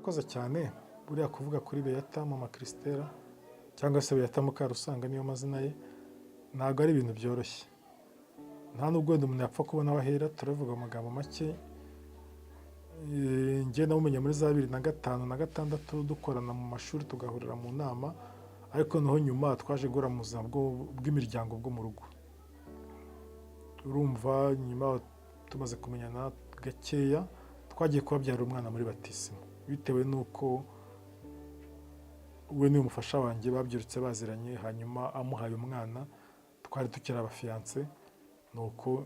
Murakoze cyane. Buriya kuvuga kuri Beata, Mama Christella, cyangwa se Beata Mukarusanga niyo mazina ye, ntabwo ari ibintu byoroshye. Nta nubwo wenda umuntu yapfa kubona aho ahera. Turavuga amagambo make. Njye namumenya muri za 2005 na 6, dukorana mu mashuri, tugahurira mu nama, ariko noneho nyuma twaje guhura mu buzima bw'imiryango bwo mu rugo. Urumva, nyuma tumaze kumenyana gakeya, twagiye kubabyarira umwana muri batisimu, bitewe n'uko we ni umufasha wanjye, babyirutse baziranye. Hanyuma amuhaye umwana, twari tukiri abafiancé, nuko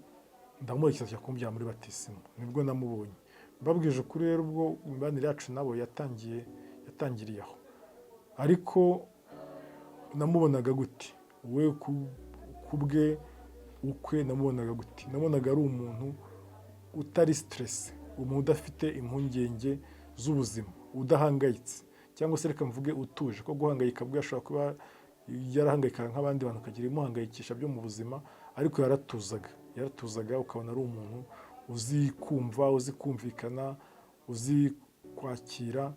ndamuherekeza tujya kumubyara muri batisimu, nibwo namubonye. Mbabwije ukuri rero, ubwo imibanire yacu nabo yatangiye, yatangiriye aho. Ariko namubonaga gute we ku bwe ukwe? Namubonaga gute? Nabonaga ari umuntu utari stressé, umuntu udafite impungenge z'ubuzima, udahangayitse, cyangwa se reka mvuge utuje, ko guhangayika bwe ashobora kuba yarahangayikaga nk'abandi bantu, akagira ibimuhangayikisha byo mu buzima, ariko yaratuzaga, yaratuzaga, ukabona ari umuntu uzi kumva, uzi kumvikana, uzi kwakira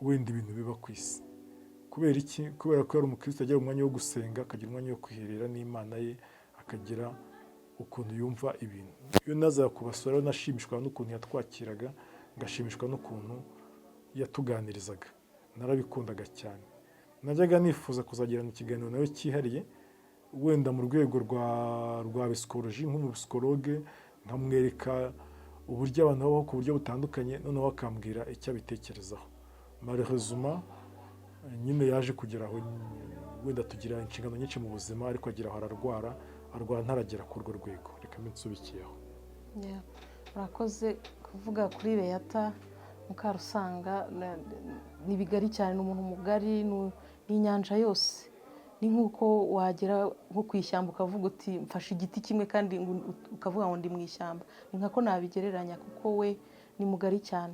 wenda ibintu biba ku isi. Kubera iki? Kubera ko yari umukristo, agira umwanya wo gusenga, akagira umwanya wo kwiherera n'Imana ye, akagira ukuntu yumva ibintu. Iyo nazaga kubasura rero, nashimishwaga n'ukuntu yatwakiraga, ngashimishwa n'ukuntu yatuganirizaga. Narabikundaga cyane. Najyaga nifuza kuzagirana ikiganiro nawe cyihariye, wenda mu rwego rwa psychologie, nk'umupsychologue, nkamwereka uburyo abantu babaho ku buryo butandukanye, noneho akambwira icyo abitekerezaho. Malheureusement nyine yaje kugera aho, wenda tugira inshingano nyinshi mu buzima, ariko agera aho ararwara, arwara ntaragera kuri urwo rwego. Reka mbe nsubikiyeho. Yeah. Murakoze. Kuvuga kuri Beata Mukarusanga ni bigari cyane, ni umuntu mugari, ni inyanja yose. Ni nk'uko wagera nko ku ishyamba ukavuga uti mfashe igiti kimwe, kandi ukavuga ngo ndi mu ishyamba. Ni nkako nabigereranya, kuko we ni mugari cyane.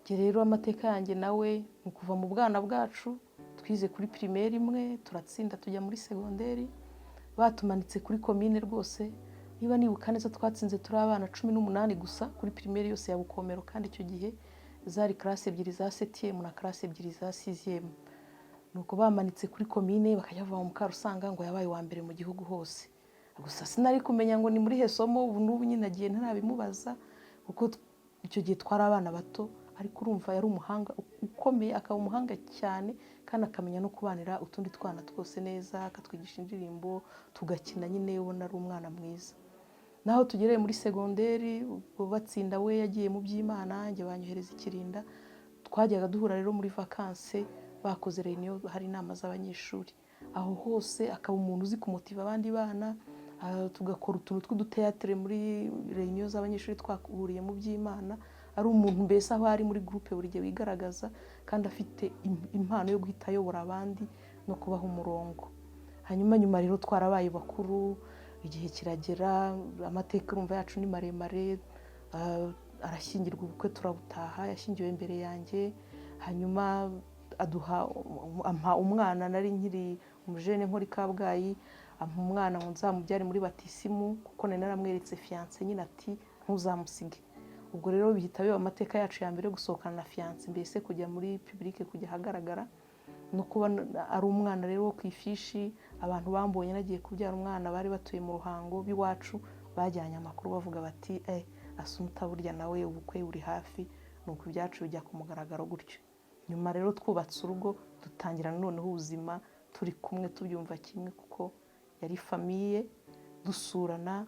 Njye rero amateka yanjye nawe ni ukuva mu bwana bwacu. Twize kuri primaire imwe, turatsinda, tujya muri segonderi. Batumanitse kuri komine rwose, niba nibuka neza, twatsinze turi abana 18 gusa kuri primaire yose ya Bukomero, kandi icyo gihe zari classe ebyiri za septième na classe ebyiri za sixième. Nuko bamanitse kuri komine, bakajya bava mu Mukarusanga ngo yabaye uwa mbere mu gihugu hose. Gusa sinari kumenya ngo ni muri he somo. Ubu n'ubu nyine agiye ntarabimubaza, kuko icyo gihe twari abana bato. Ariko urumva, yari umuhanga ukomeye, akaba umuhanga cyane, kandi akamenya no kubanira utundi twana twose neza, akatwigisha indirimbo, tugakina nyine, ubona ari umwana mwiza. Naho tugereye muri segonderi, ubwo batsinda, we yagiye mu by'Imana, njye banyohereza ikirinda. Twajyaga duhura rero muri vacances, bakoze réunion, hari inama z'abanyeshuri, aho hose akaba umuntu uzi kumotiva abandi bana, tugakora utuntu tw'uduthéâtre muri réunion z'abanyeshuri twahuriye mu by'Imana. Ari umuntu mbese aho ari muri groupe buri gihe wigaragaza, kandi afite impano yo guhita ayobora abandi no kubaha umurongo. Hanyuma nyuma rero twarabaye bakuru, igihe kiragera. Amateka urumva yacu ni maremare. Arashyingirwa, ubukwe turabutaha, yashyingiwe mbere yanjye. Hanyuma aduha, ampa umwana, nari nkiri umujene nkora i Kabgayi, ampa umwana ngo nzamubyare muri batisimu, kuko nari naramweretse fiancé nyine, ati ntuzamusige. Ubwo rero bihita biba amateka yacu ya mbere yo gusohokana na fiancé, mbese kujya muri public, kujya ahagaragara, no kuba ari umwana rero wo ku ifishi. Abantu bambonye nagiye kubyara umwana bari batuye mu Ruhango b'iwacu, bajyanye amakuru bavuga bati eh, Asumuta burya nawe ubukwe buri hafi. Nuko ibyacu bijya ku mugaragaro gutyo. Nyuma rero twubatse urugo, dutangira noneho ubuzima turi kumwe, tubyumva kimwe, kuko yari famille, dusurana,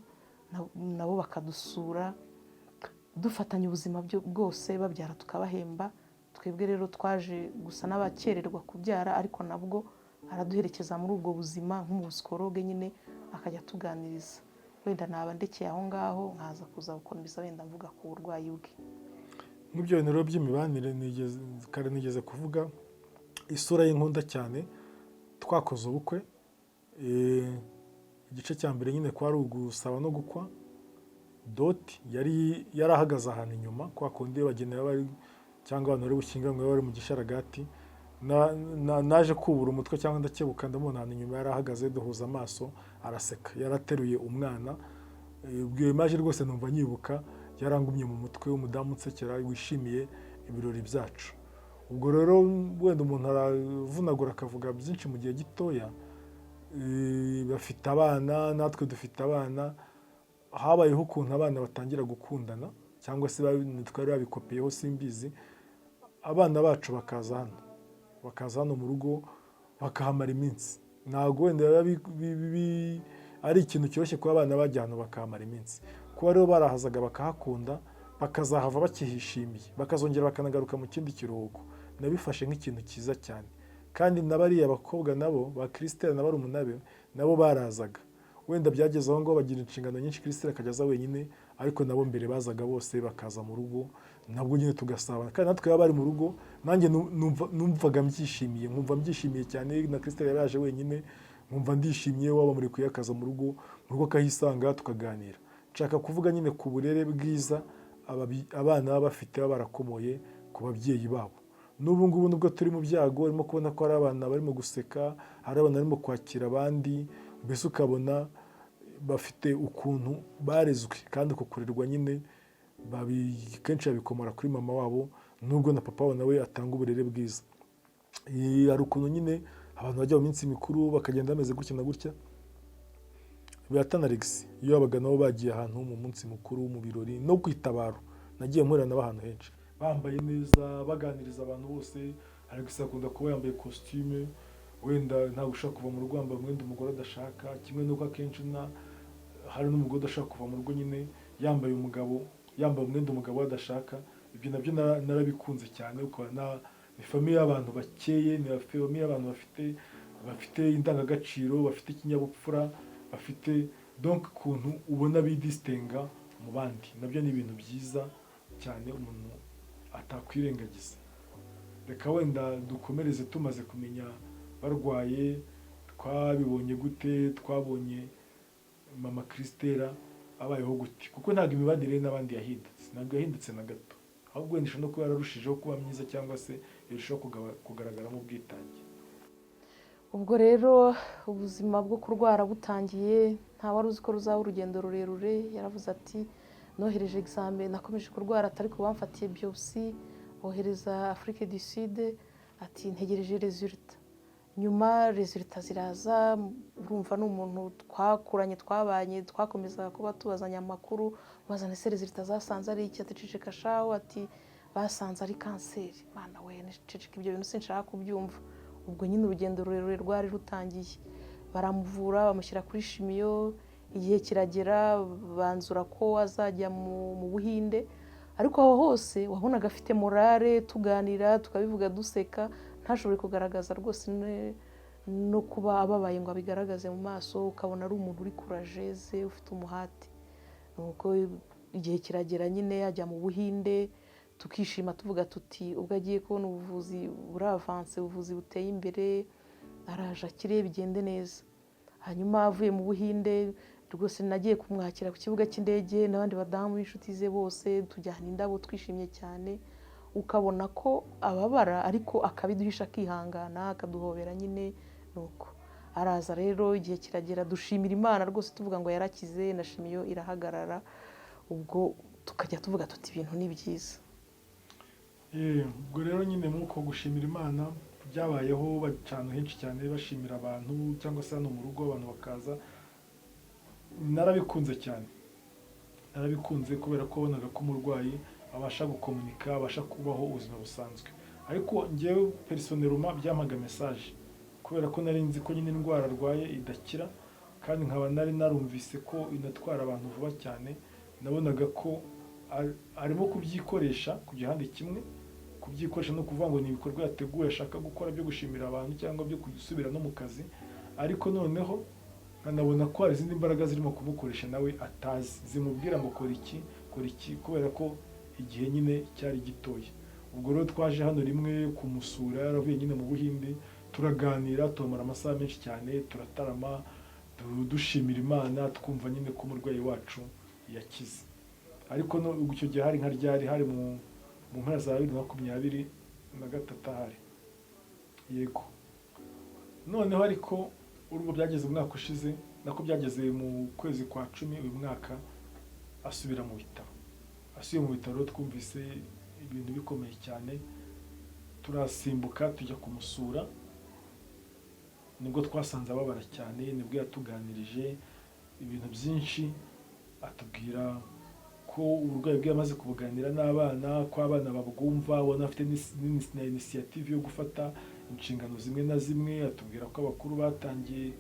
nabo bakadusura, dufatanya ubuzima bwose, babyara tukabahemba. Twebwe rero twaje gusa n'abakererwa kubyara, ariko nabwo araduherekeza muri ubwo buzima nk'umupsychologue nyine, akajya atuganiriza. Wenda naba ndekeye aho ngaho, nkaza kuza gukomeza wenda mvuga ku burwayi bwe. Nk'ibyo bintu rero by'imibanire, kare nigeze kuvuga isura y'inkunda cyane. Twakoze ubukwe, igice cya mbere nyine kwari ugusaba no gukwa. Dot yari yarahagaze ahantu inyuma, kwa kundi abageni baba bari, cyangwa abantu bari bushyingiranwe bari mu gisharagati. Naje kubura umutwe cyangwa ndakebuka, ndamubona ahantu inyuma yarahagaze, duhuza amaso, araseka, yarateruye umwana. Ubwo iyo image rwose numva nyibuka, yarangumye mu mutwe, w'umudamu unsekera wishimiye ibirori byacu. Ubwo rero wenda umuntu aravunagura akavuga byinshi mu gihe gitoya. Bafite abana, natwe dufite abana. Habayeho ukuntu abana batangira gukundana, cyangwa se twari babikopeyeho, simbizi. Abana bacu bakaza hano mu rugo, bakahamara iminsi. Ntabwo wenda biba ari ikintu cyoroshye kuba abana bajya ahantu bakahamara iminsi. Kuba rero barahazaga bakahakunda, bakazahava bakihishimiye, bakazongera bakanagaruka mu kindi kiruhuko, nabifashe nk'ikintu cyiza cyane. Kandi na bariya bakobwa nabo ba Christelle na barumuna be nabo barazaga. Wenda byageze aho ngaho bagira inshingano nyinshi, Christelle akajya aza wenyine, ariko nabo mbere bazaga bose, bakaza mu rugo, nabwo nyine tugasabana. Kandi natwe baba bari mu rugo, nanjye numvaga mbyishimiye, nkumva mbyishimiye cyane. Na Christelle yari yaje wenyine, nkumva ndishimye. Waba murekuye akaza mu rugo akahisanga, tukaganira. Nshaka kuvuga nyine ku burere bwiza abana baba bafite, baba barakomoye ku babyeyi babo. N'ubu ngubu nubwo turi mu byago, urimo kubona ko hari abana barimo guseka, hari abana barimo kwakira abandi, mbese ukabona bafite ukuntu barezwe. Kandi uko kurerwa nyine kenshi babikomora kuri mama wabo, nubwo na papa wabo nawe atanga uburere bwiza. Hari ukuntu nyine abantu bajya mu minsi mikuru bakagenda bameze gutya na gutya. Beata na Alex iyo babaga nabo bagiye ahantu mu munsi mukuru, mu birori no ku itabaro, nagiye mpurira nabo ahantu henshi bambaye neza, baganiriza abantu bose. Alex akunda kuba yambaye costume. Wenda ntabwo ushobora kuva mu rugo wambaye umwenda umugore adashaka, kimwe n'uko akenshi na hari n'umugore udashaka kuva mu rugo nyine yambaye umwenda umugabo we adashaka. Ibyo nabyo narabikunze cyane. Ukabona ni famille y'abantu bakeye, ni famille y'abantu bafite indangagaciro, bafite ikinyabupfura, bafite donc ukuntu ubona bidistinga mu bandi. Nabyo ni ibintu byiza cyane umuntu atakwirengagiza. Reka wenda dukomereze. Tumaze kumenya barwaye, twabibonye gute? Twabonye mama Christella abayeho gute? Kuko ntabwo imibanire ye n'abandi yahindutse, ntabwo yahindutse na gato. Ahubwo wenda ishobora no kuba yararushijeho kuba myiza, cyangwa se irushaho kugaragaramo ubwitange. Ubwo rero ubuzima bwo kurwara butangiye, nta wari uzi ko ruzaba urugendo rurerure. Yaravuze ati: "Nohereje examen, nakomeje kurwara," atari ko bamfatiye biopsie, bohereza Afrique du Sud, ati: "Ntegereje résultat." Nyuma résultat ziraza. Urumva ni umuntu twakuranye, twabanye, twakomezaga kuba tubazanya amakuru. Bazana ese résultat zasanze ari iki? Ati: "Ceceka shahu." Ati: "Basanze ari kanseri." Mana we, ceceka, ibyo bintu sinshaka kubyumva. Ubwo nyine urugendo rurerure rwari rutangiye. Baramuvura, bamushyira kuri chimio. Igihe kiragera, banzura ko azajya mu Buhinde. Ariko aho hose wabonaga afite morale, tuganira, tukabivuga duseka, ntashobore kugaragaza rwose no kuba ababaye ngo abigaragaze mu maso. Ukabona ari umuntu uri courageuse, ufite umuhate. Nuko igihe kiragera nyine ajya mu Buhinde, tukishima, tuvuga tuti: "Ubwo agiye kubona ubuvuzi buravanse, ubuvuzi buteye imbere, araje akire, bigende neza." Hanyuma avuye mu Buhinde, rwose nagiye kumwakira ku kibuga cy'indege n'abandi badamu b'inshuti ze bose, tujyana indabo, twishimye cyane. Ukabona ko ababara, ariko akabiduhisha, akihangana, akaduhobera nyine. Nuko araza rero, igihe kiragera, dushimira Imana rwose, tuvuga ngo yarakize na chimio irahagarara. Ubwo tukajya tuvuga tuti: "Ibintu ni byiza." Ubwo rero nyine muri uko gushimira Imana byabayeho ahantu henshi cyane, bashimira abantu cyangwa se hano mu rugo abantu bakaza. Narabikunze cyane, narabikunze kubera ko wabonaga ko umurwayi abasha gukomunika, abasha kubaho ubuzima busanzwe. Ariko ngewe personnellement byampaga message, kubera ko nari nzi ko nyine indwara arwaye idakira, kandi nkaba nari narumvise ko inatwara abantu vuba cyane. Nabonaga ko arimo kubyikoresha ku gihande kimwe. Kubyikoresha no kuvuga ngo ni ibikorwa yateguye ashaka gukora byo gushimira abantu cyangwa byo gusubira no mu kazi, ariko noneho nkanabona ko hari izindi mbaraga zirimo kumukoresha nawe atazi, zimubwira ngo kora iki, kora iki, kubera ko igihe nyine cyari gitoya. Ubwo rero twaje hano rimwe kumusura yaravuye nyine mu Buhinde, turaganira, tuhamara amasaha menshi cyane, turatarama, dushimira Imana, twumva nyine ko umurwayi wacu yakize. Ariko no icyo gihe hari nka ryari? Hari mu mpera za 2023 ahari. Yego, noneho ariko urumva byageze umwaka ushize, nako byageze mu kwezi kwa 10 uyu mwaka, asubira mu bitaro. Asubiye mu bitaro, twumvise ibintu bikomeye cyane. Turasimbuka tujya kumusura. Nibwo twasanze ababara cyane, nibwo yatuganirije ibintu byinshi, atubwira ko uburwayi bwe yamaze kubuganira n'abana, ko abana babwumva, ubona afite na initiative yo gufata inshingano zimwe na zimwe. Atubwira ko abakuru batangiye,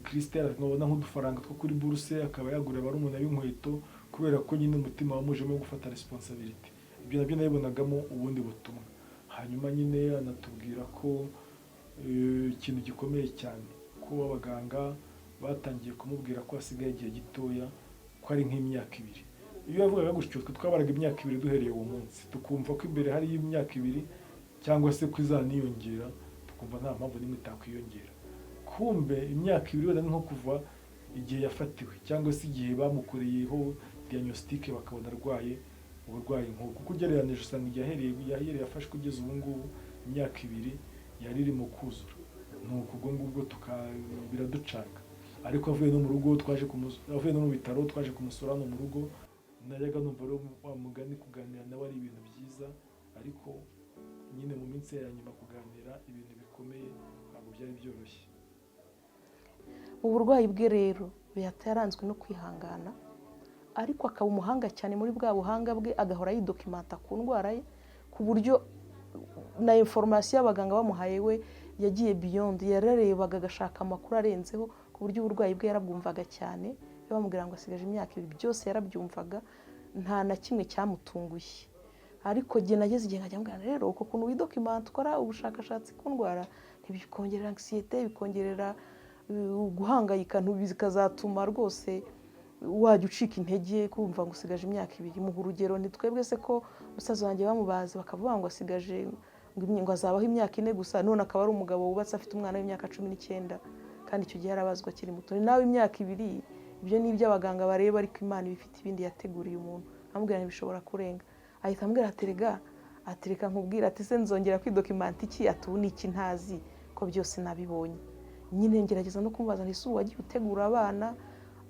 Christelle nkabona nk'udufaranga two kuri buruse, akaba yagurira barumuna b'inkweto, kubera ko nyine umutima wamujemo wo gufata responsibility. Ibyo nabyo nabibonagamo ubundi butumwa. Hanyuma nyine anatubwira ko ikintu gikomeye cyane, ko abaganga batangiye kumubwira ko hasigaye igihe gitoya, ko ari nk'imyaka 2. Iyo yavugaga gutyo, twe twabaraga imyaka 2 duhereye uwo munsi, tukumva ko imbere hariyo imyaka 2, cyangwa se ko izaniyongera, tukumva nta mpamvu n'imwe itakwiyongera. Kumbe imyaka 2 wenda ni nko kuva igihe yafatiwe, cyangwa se igihe bamukoreyeho diagnostic bakabona arwaye uburwayi nk'ubu, kuko ugereranije usanga igihe yahereye afashwe kugeza ubu ngubu imyaka 2 yari irimo kuzura. Nuko ubwo ngubwo biraducanga. Ariko avuye no mu rugo twaje avuye no mu bitaro twaje kumusura hano mu rugo. Najyaga numva rero wa mugani kuganira nawe ari ibintu byiza, ariko nyine mu minsi ye ya nyuma kuganira ibintu bikomeye ntabwo byari byoroshye. Mu burwayi bwe rero, Beata yaranzwe no kwihangana, ariko akaba umuhanga cyane muri bwa buhanga bwe, agahora yidocumenta ku ndwara ye, ku buryo na information abaganga bamuhaye we yagiye beyond, yararebaga agashaka amakuru arenzeho, ku buryo uburwayi bwe yarabwumvaga cyane. Iyo bamubwira ngo asigaje imyaka 2, byose yarabyumvaga, nta na kimwe cyamutunguye. Ariko jye nageze igihe nkajya mubwira: "Rero uko kuntu widocumenta, ukora ubushakashatsi ku ndwara, ntibikongerera anxiété, bikongerera guhangayika, bikazatuma rwose wajya ucika intege kumva ngo usigaje imyaka 2." Muha urugero: ni twebwe se ko musaza wanjye bamubaze bakavuga ngo asigaje ngo azabaho imyaka 4 gusa, none akaba ari umugabo wubatse, afite umwana w'imyaka 19, kandi icyo gihe yarabazwa akiri muto? Ni nawe imyaka 2, ibyo ni ibyo abaganga bareba, ariko Imana iba ifite ibindi yateguriye umuntu. Amubwira ntibishobora kurenga, ahita ambwira ati: "Rega," atereka nkubwira, ati: "Se nzongera kwidocumenta iki?" Ati: "Ubu ni iki ntazi ko byose nabibonye?" Nyine ngerageza no kumubaza nti: "Ese ubu wagiye utegura abana?"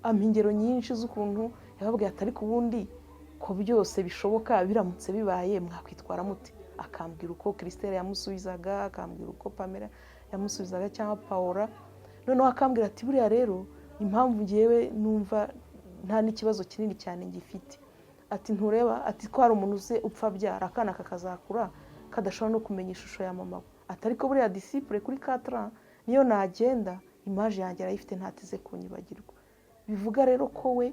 Ampa ingero nyinshi z'ukuntu yababwiye ati: "Ariko ubundi ko byose bishoboka, biramutse bibaye mwakwitwara mute?" Akambwira uko Christelle yamusubizaga, akambwira uko Pamela yamusubizaga cyangwa Paola. Noneho akambwira ati: "Buriya rero impamvu ngewe numva nta n'ikibazo kinini cyane ngifite," ati, "ntureba," ati, "ko hari umuntu uze upfa abyara akana kakazakura kadashobora no kumenya ishusho ya mama we?" Ati: "Ariko buriya disciple kuri katara niyo nagenda, image yanjye arayifite, ntateze kunyibagirwa." Bivuga rero ko we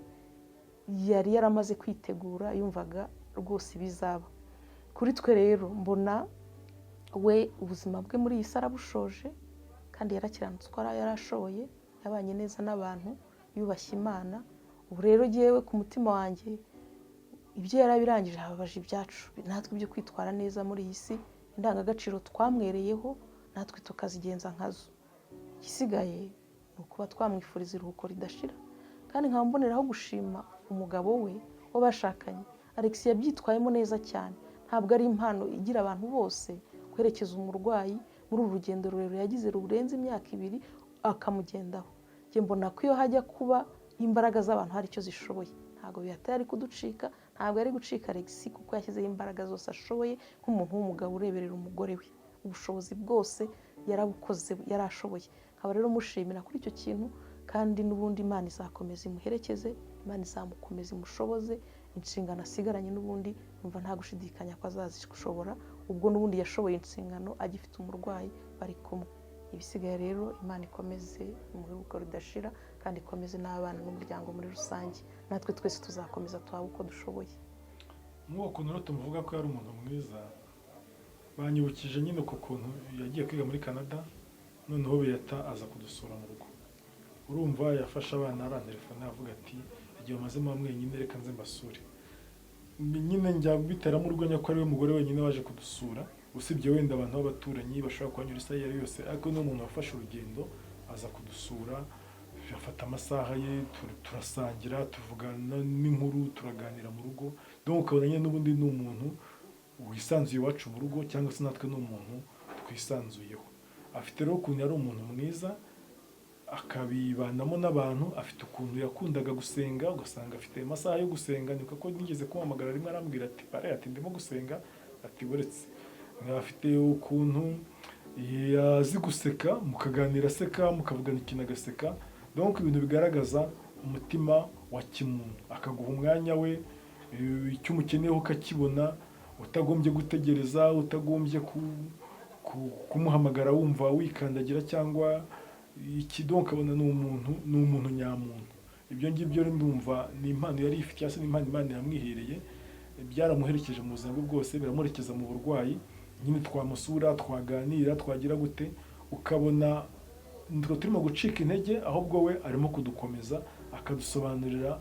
yari yaramaze kwitegura, yumvaga rwose ibizaba. Kuri twe rero, mbona we ubuzima bwe muri iyi si arabushoje, kandi yarakiranutse uko yari ashoboye, yabanye neza n'abantu, yubashye Imana. Ubu rero ngewe ku mutima wanjye ibyo yarabirangije, hababaje ibyacu natwe ibyo kwitwara neza muri iyi si, indangagaciro twamwereyeho natwe tukazigenza nkazo. Igisigaye ni ukuba twamwifuriza iruhuko ridashira, kandi nkaba mboneraho gushima umugabo we wo bashakanye, Alex. Yabyitwayemo neza cyane. Ntabwo ari impano igira abantu bose guherekeza umurwayi muri uru rugendo rurerure yagize rurenze imyaka 2, akamugendaho. Njye mbona ko iyo hajya kuba imbaraga z'abantu hari icyo zishoboye, ntabwo Beata yari kuducika, ntabwo yari gucika Alex, kuko yashyizeho imbaraga zose ashoboye nk'umuntu w'umugabo ureberera umugore we. Ubushobozi bwose yarabukoze, yarashoboye. Nkaba rero mushimira kuri icyo kintu, kandi n'ubundi Imana izakomeza imuherekeze, Imana izamukomeza imushoboze inshingano asigaranye. N'ubundi numva nta gushidikanya ko azazishobora, ubwo n'ubundi yashoboye inshingano agifite umurwayi bari kumwe. Ibisigaye rero, Imana ikomeze iruhuko ridashira, kandi ikomeze n'abana n'umuryango muri rusange. Natwe twese tuzakomeza tuhabe uko dushoboye. Nk'uko kuntu rero tumuvuga ko yari umuntu mwiza, banyibukije nyine ku kuntu yagiye kwiga muri Canada, noneho Beata aza kudusura mu rugo. Urumva yafashe abana, arantelefone avuga ati: "Igihe bamazemo mwenyine, reka nze mbasure." Nyine njya biteramo urwenya ko ari we mugore wenyine waje kudusura, usibye wenda abantu b'abaturanyi bashobora kuhanyura isaha iyo ari yose, ariko ni umuntu wafashe urugendo aza kudusura, afata amasaha ye, turasangira, tuvugana n'inkuru, turaganira mu rugo. Donc ukabona nyine n'ubundi ni umuntu wisanzuye iwacu mu rugo, cyangwa se natwe ni umuntu twisanzuyeho. Afite rero ukuntu yari umuntu mwiza, akabibanamo n'abantu. Afite ukuntu yakundaga gusenga, ugasanga afite amasaha yo gusenga. Ni ko nigeze kumuhamagara rimwe, arambwira ati: "Pare," ati, "ndimo gusenga," ati: "Buretse." Afite ukuntu azi guseka, mukaganira aseka, mukavugana ikintu agaseka. Donc ibintu bigaragaza umutima wa kimuntu, akaguha umwanya we, icyo umukeneyeho ukakibona utagombye gutegereza, utagombye kumuhamagara wumva wikandagira cyangwa iki. Donc ukabona ni umuntu nyamuntu. Ibyo ngibyo rero ndumva ni impano yari ifite, cyangwa se ni impano Imana yamwihereye. Byaramuherekeje mu buzima bwe bwose, biramuherekeza mu burwayi nyine. Twamusura, twaganira, twagira gute, ukabona nitwe turimo gucika intege, ahubwo we arimo kudukomeza, akadusobanurira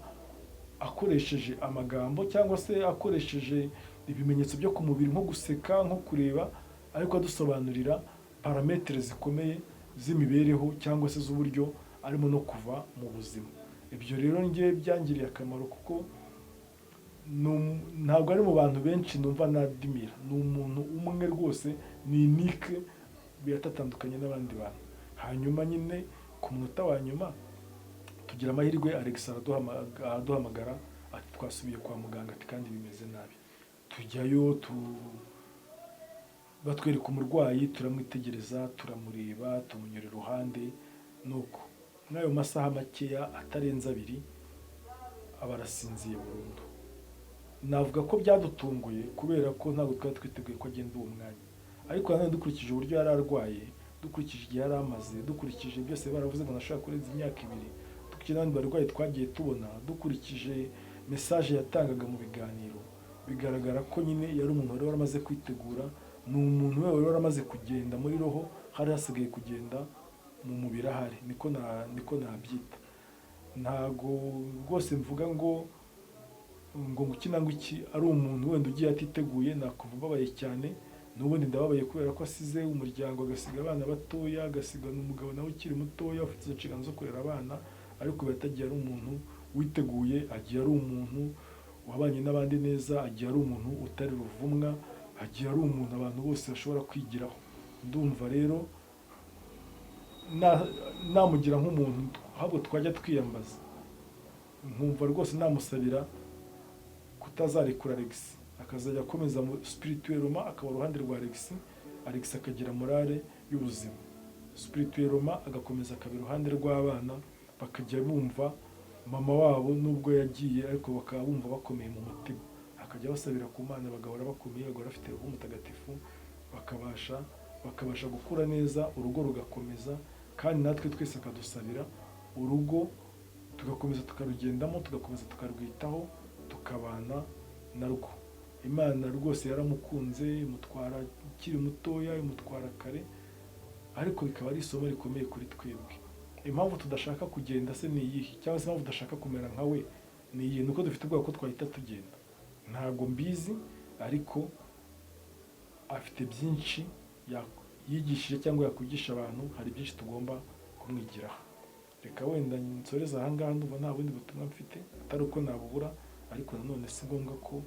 akoresheje amagambo cyangwa se akoresheje ibimenyetso byo ku mubiri, nko guseka, nko kureba, ariko adusobanurira paramètres zikomeye z'imibereho cyangwa se z'uburyo arimo no kuva mu buzima. Ibyo rero ngewe byangiriye akamaro, kuko ntabwo ari mu bantu benshi numva nadimira. Ni umuntu umwe rwose, ni unique, biratandukanye n'abandi bantu. Hanyuma nyine ku munota wa nyuma tugira amahirwe, Alex araduhamagara ati: "Twasubiye kwa muganga," ati: "kandi bimeze nabi." Tujyayo, batwereka umurwayi, turamwitegereza, turamureba, tumunyura iruhande. Nuko muri ayo masaha makeya atarenze 2 aba arasinziye burundu. Navuga ko byadutunguye kubera ko ntabwo twari twiteguye ko agenda uwo mwanya, ariko nanone dukurikije uburyo yari arwaye, dukurikije igihe yari amaze, dukurikije byose baravuze ngo ntashobora kurenza imyaka 2, dukurikije n'abandi barwayi twagiye tubona, dukurikije message yatangaga mu biganiro, bigaragara ko nyine yari umuntu wari waramaze kwitegura. Ni umuntu we wari waramaze kugenda muri roho, hari hasigaye kugenda mu mubiri ahari, niko nabyita. Ntago rwose mvuga ngo iki ngo iki ari umuntu wenda ugiye atiteguye, nakumva mbabaye cyane. N'ubundi ndababaye kubera ko asize umuryango, agasiga abana batoya, agasiga n'umugabo nawe ukiri mutoya ufite izo nshingano zo kurera abana. Ariko yatagiye ari umuntu witeguye, agiye ari umuntu wabanye n'abandi neza, agiye ari umuntu utari ruvumwa, agiye ari umuntu abantu bose bashobora kwigiraho. Ndumva rero namugira nk'umuntu ahubwo twajya twiyambaza, nkumva rwose namusabira kutazarekura Alex, akazajya akomeza spirituellement, akaba uruhande rwa Alex, Alex akagira morale y'ubuzima, spirituellement agakomeza akaba iruhande rw'abana, bakajya bumva mama wabo nubwo yagiye, ariko bakaba bumva bakomeye mu mutima, akajya basabira ku Mana bagahora bakomeye, bagahora bafite Roho Mutagatifu, bakabasha gukura neza, urugo rugakomeza. Kandi natwe twese akadusabira urugo tugakomeza tukarugendamo, tugakomeza tukarwitaho, tukabana narwo. Imana rwose yaramukunze, imutwara akiri mutoya, imutwara kare, ariko bikaba ari isomo rikomeye kuri twebwe. Impamvu tudashaka kugenda se ni iyihe? Cyangwa se impamvu tudashaka kumera nka we ni iyihe? Ni uko dufite ubwoba ko twahita tugenda? Ntabwo mbizi, ariko afite byinshi yigishije cyangwa yakwigisha abantu. Hari byinshi tugomba kumwigiraho. Reka wenda nsoreze aha ngaha. Ndumva nta bundi butumwa mfite, atari uko nabubura, ariko nanone si ngombwa ko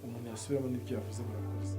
umuntu yasubiramo n'ibyo yavuze. Murakoze.